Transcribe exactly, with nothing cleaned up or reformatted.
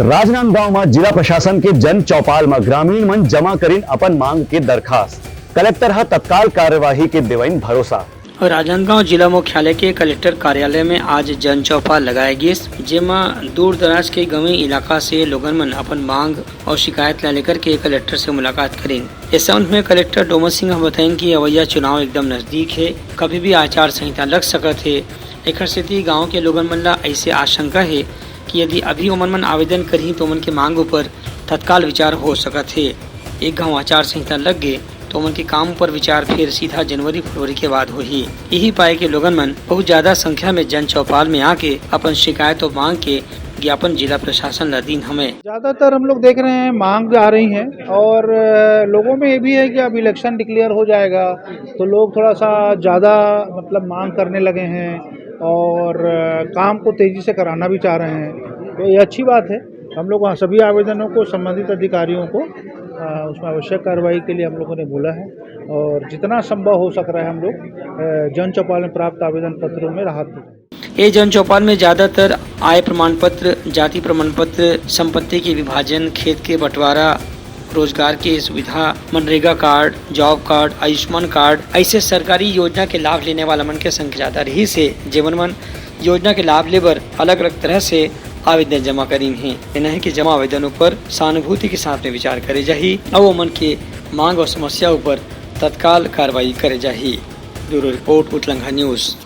राजनांदगांव म जिला प्रशासन के जन चौपाल म ग्रामीण मन जमा करिन अपन मांग के दरखास्त। कलेक्टर ह तत्काल कार्यवाही के देवइन भरोसा। राजनांदगांव जिला मुख्यालय के कलेक्टर कार्यालय में आज जन चौपाल लगाए गिस, जेमा दूर दराज के गंवई इलाका से लोगन मन अपन मांग और शिकायत ला लेकर के कलेक्टर से मुलाकात करिन। इस संबंध में कलेक्टर डोमन सिंह ह बताइन कि अवइया चुनाव एकदम नजदीक हे, कभी भी आचार संहिता लग सकत हे। एखर सेती गांव के लोगन मन ला ऐसे आशंका हे कि यदि अभी ओमन मन आवेदन करही तो ओमन के मांग ऊपर तत्काल विचार हो सकत हे। एक घाव आचार संहिता लग गे तो ओमन के काम ऊपर विचार फिर सीधा जनवरी फरवरी के बाद होही। यही पाए के लोगन मन बहुत ज्यादा संख्या में जन चौपाल में आके अपन शिकायत और मांग के ज्ञापन जिला प्रशासन ला दीन हवे। ज्यादातर हम लोग देख रहे हैं, मांग आ रही है और, अ, लोगों में ये भी है कि अब इलेक्शन डिक्लेयर हो जाएगा, तो लोग थोड़ा सा ज्यादा, मतलब, मांग करने लगे हैं और, अ, काम को तेजी से कराना भी चाह रहे हैं, तो ये अच्छी बात है। हम लोग वहाँ सभी आवेदनों को संबंधित अधिकारियों को, अ, उसमें आवश्यक कार्रवाई के लिए हम लोगों ने बोला है और जितना संभव हो सक रहा है हम लोग, अ, जन चौपाल में प्राप्त आवेदन पत्रों में राहत देंगे। ये जन चौपाल में ज्यादातर आय प्रमाण पत्र, जाति प्रमाण पत्र, संपत्ति के विभाजन, खेत के बंटवारा, रोजगार के सुविधा, MNREGA card, job card, Ayushman card, ऐसे सरकारी योजना के लाभ लेने वाला मन के संख्या ज्यादा रहिस हे, जेमन मन योजना के लाभ ले बर अलग-अलग तरह से आवेदन जमा करिन हे। कहना हे कि जमा आवेदन ऊपर सहानुभूति के साथ में विचार करे जाही अउ ओमन के मांग और समस्या ऊपर तत्काल कार्रवाई करे जाही। Bureau report, Utlangha news.